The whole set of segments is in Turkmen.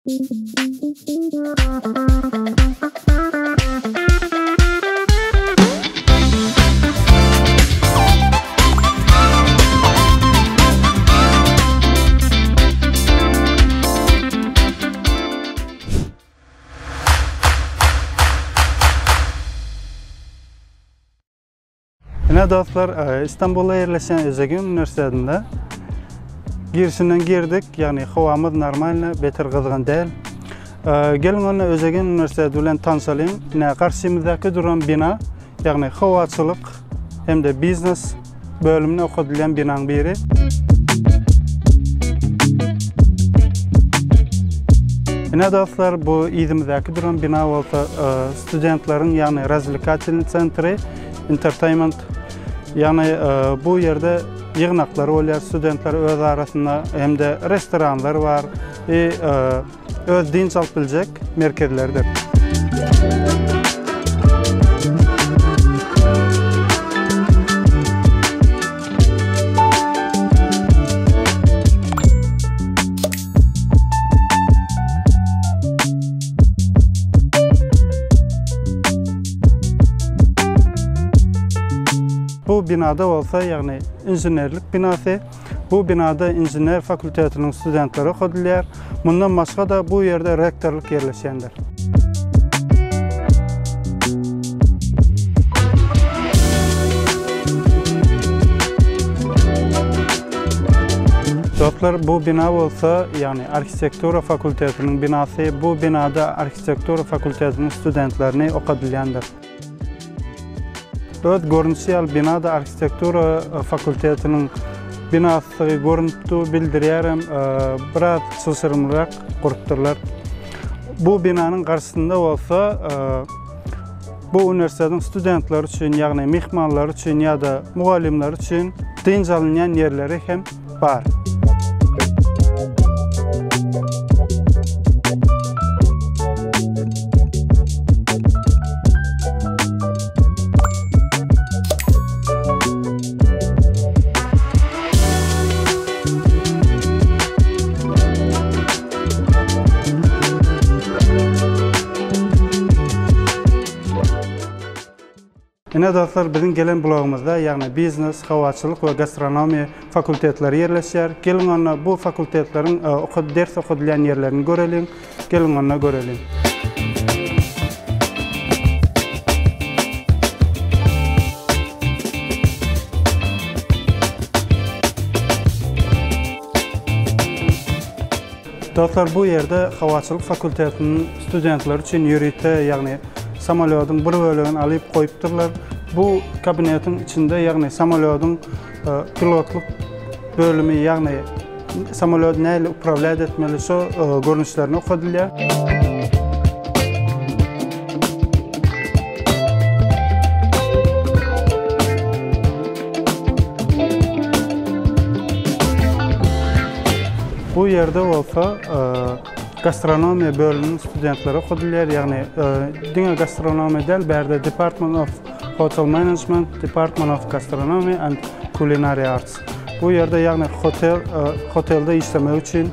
Ine dostlar, e, Istanbulda ýerleşýän Özegin uniwersitetinde girişinden girdik, ýagny howamyz normalny, beter gyzgyn däl. E, geliň onda Özegin uniwersiteti bilen tanşalyň. Ine garşymyzdaky duran bina, ýagny howaçylyk hem-de biznes bölüminde okadylýan binaň biri. Ine dostlar, bu yzymyzdaky duran bina bolsa e, studentleriň, ýagny razwlekatelnyý sentri, entertainment, ýagny e, bu ýerde ýygnaklar bolýar studentler öz arasynda hem-de restoranlar bar. E, öz dynç alyp biljek merkezlerdir. Bu binada bolsa, ýagny inženerlik binasy. Bu binada inžener fakultetiniň studentleri okadylýar. Mundan başga-da bu ýerde rektorlyk ýerleşendir. Dostlar, bu bina bolsa, ýagny arhitektura fakultetiniň binasy. Bu binada arhitektura fakultetiniň studentlerini okadylýandyr. Öz görnüşi ýaly binada arhitektura fakultetiniň binasy görünip dur, bildirýärem, biraz çylşyrymlyrak gurupdyrlar. Bu binanyň garşysynda bolsa bu uniwersitetiň studentleri üçin, ýagny myhmanlar üçin ýa-da mugallymlar üçin dynç alynýan ýerleri hem bar. Ine dostlar biziň gelen blogumyzda ýagny biznes, howaçylyk we gastronomiýa fakultetleri ýerleşýär. Geliň onda bu fakultetleriň e, ders okadylýan ýerlerini göreliň. Geliň onda göreliň. Dostlar bu ýerde howaçylyk fakultetiniň studentleri üçin ýörite, ýagny samolýodyň bir bölegini alyp goýupdyrlar. Bu kabinetiň içinde, ýagny samolýodyň e, pilotlyk bölümi, ýagny samolýody nähili uprawlýat etmeli şo e, görnüşlerini okadylýar. Bu ýerde bolsa gastronomiýa bölüminiň studentleri okadylýar, ýagny diňe gastronomiýa däl, bärde Department of Hotel Management, Department of Gastronomy and Culinary Arts. Bu ýerde ýagny hotel hotelde işlemek üçin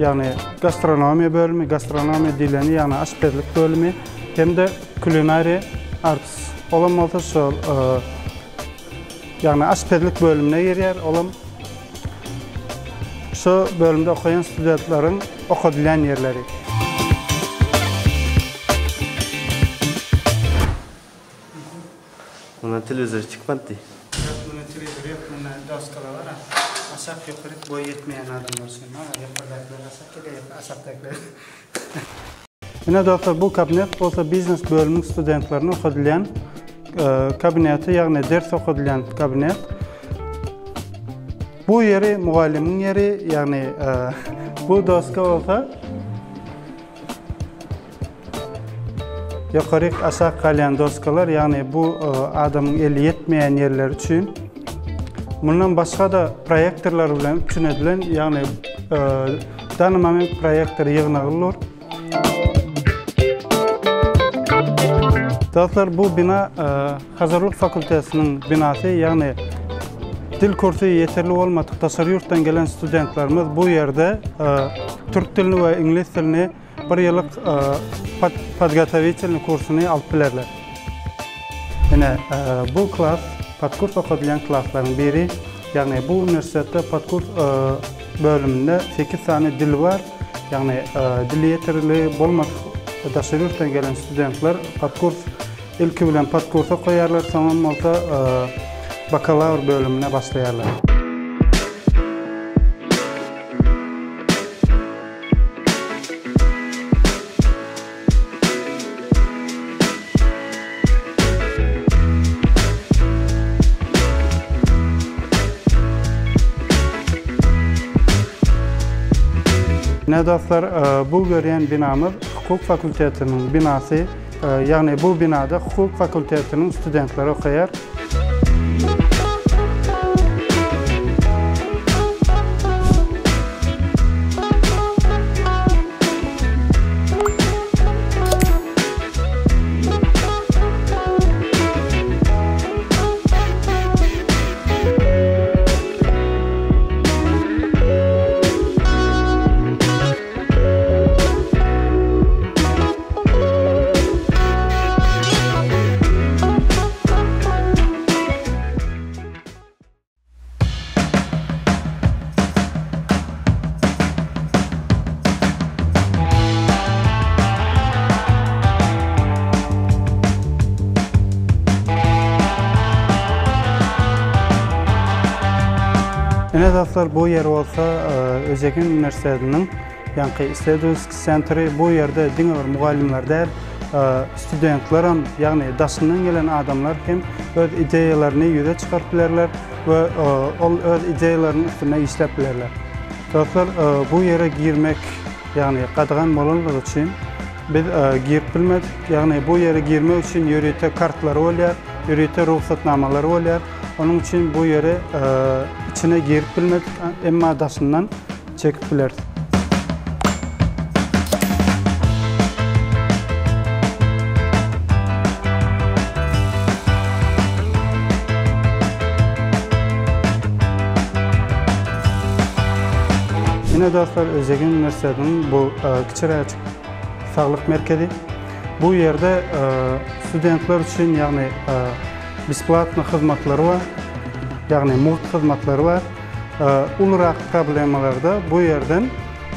ýagny gastronomiýa bölümi, gastronomiýa diýleni ýagny aşpezlik bölümi hem-de Culinary Arts. Olam bolsa şol Ýagny aşpezlik bölümine girýär. Olam şu bölümde okaýan studentleriň okadylýan ýerleri. Mundan telewizor çykmady. Ýok munda telewizor ýok munda doskalar bar a. Aşak ýokaryk boýy ýetmeýän adamlar üçin bar a ýokardakylar aşak gelýär aşakdakylar. Ine dostlar bu kabinet bolsa biznes bölümiň studentlerine okadylýan kabineti, ýagny ders okadylýan kabinet. Bu ýeri mugallymyň ýeri, ýagny bu doska bolsa ýokaryk aşak galýan doskalar, ýagny bu adamyň eli ýetmeýän ýerleri üçin. Mundan başga-da proýektorlar bilen üpjün edilen, ýagny dany moment proýektor ýygnagy dur. Dostlar, bu bina Hazarlyk fakultetiniň binasy, ýagny dil kursy ýeterli bolmadyk daşary ýurtdan gelen studentlerimiz bu ýerde. Türk dilini we iňlis dilini bir ýyllyk podgotowitelnyý kursuny alyp bilerler. Ine, bu klas podkurs okadylýan klaslaryň biri. Ýagny bu uniwersitetde podkurs bölüminde sekiz sany dil bar. Ýagny dili ýeterli bolmadyk daşary ýurtdan gelen studentler podkurs ilki bilen podkurs okaýarlar, soňam bolsa bakalawr bölümine başlaýarlar. Ine dostlar, bu görýän binamyz hukuk fakultetiniň binasy. Ýagny bu binada hukuk fakultetiniň studentleri okaýar. Ine dostlar bu ýer bolsa Özekin uniwersitetiniň Ýaňky isledowski sentri bu ýerde diňe bir mugallymlar däl, studentlerem, ýagny daşyndan gelen adamlar hem öz ideýalaryny ýüze çykaryp bilerler we ol öz ideýalarynyň üstünde işläp bilerler. Dostlar, bu ýere girmek, ýagny gadagan bolanlygy üçin biz girip bilmedik. Ýagny bu ýere girmek üçin ýörite kartlary bolýar, ýörite rugsatnamalary bolýar. Onuň üçin bu ýere içine girip bilmedik, emma daşyndan çekip bileris. Ine dostlar Özegen uniwersitetiniň bu kiçiräjik saglyk merkezi. Bu ýerde studentler üçin ýagny besplatny hyzmatlary bar. Ýagny mugt hyzmatlary bar. Ulurak problemalarda bu ýerden,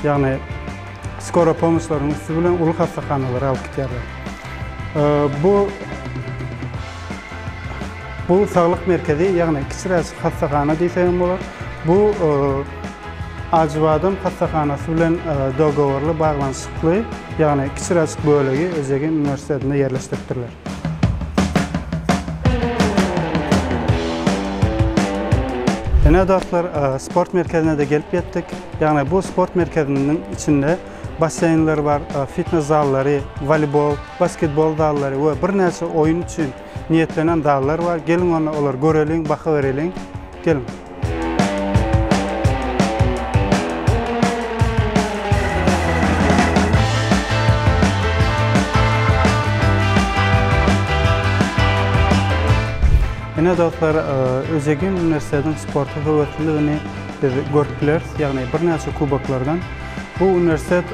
ýagny skora pomoçlaryň üsti bilen uly hassahanalara alyp gidýärler. Bu bu saglyk merkezi, ýagny kiçiräjik hassahana diýsek hem bolar. Bu Acıbadem hassahanasy bilen dogoworly baglanyşykly, ýagny kiçiräjik bölegi Özegen uniwersitetinde ýerleşdiripdirler. Ine dostlar, sport merkezine-de gelip ýetdik. Ýagny bu sport merkeziniň içinde basseýnler bar, fitnes zallary, woleýbol, basketbol zallary we birnäçe oýun üçin niýetlenen zallar bar. Geliň onda olary göreliň, baha bereliň. Geliň. Ine dostlar, Özegin uniwersitetiniň sporta höwesliligini biz görüp bileris, ýagny birnäçe kuboklardan. Bu uniwersitet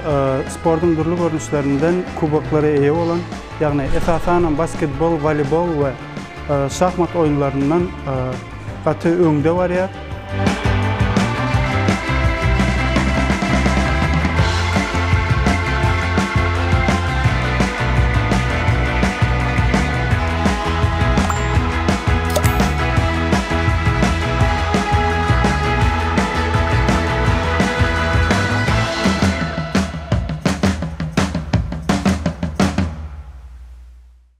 sportuň dürli görnüşlerinden kuboklara eýe bolan, ýagny esasanam basketbol, woleýbol we şahmat oýunlaryndan gaty öňde barýar.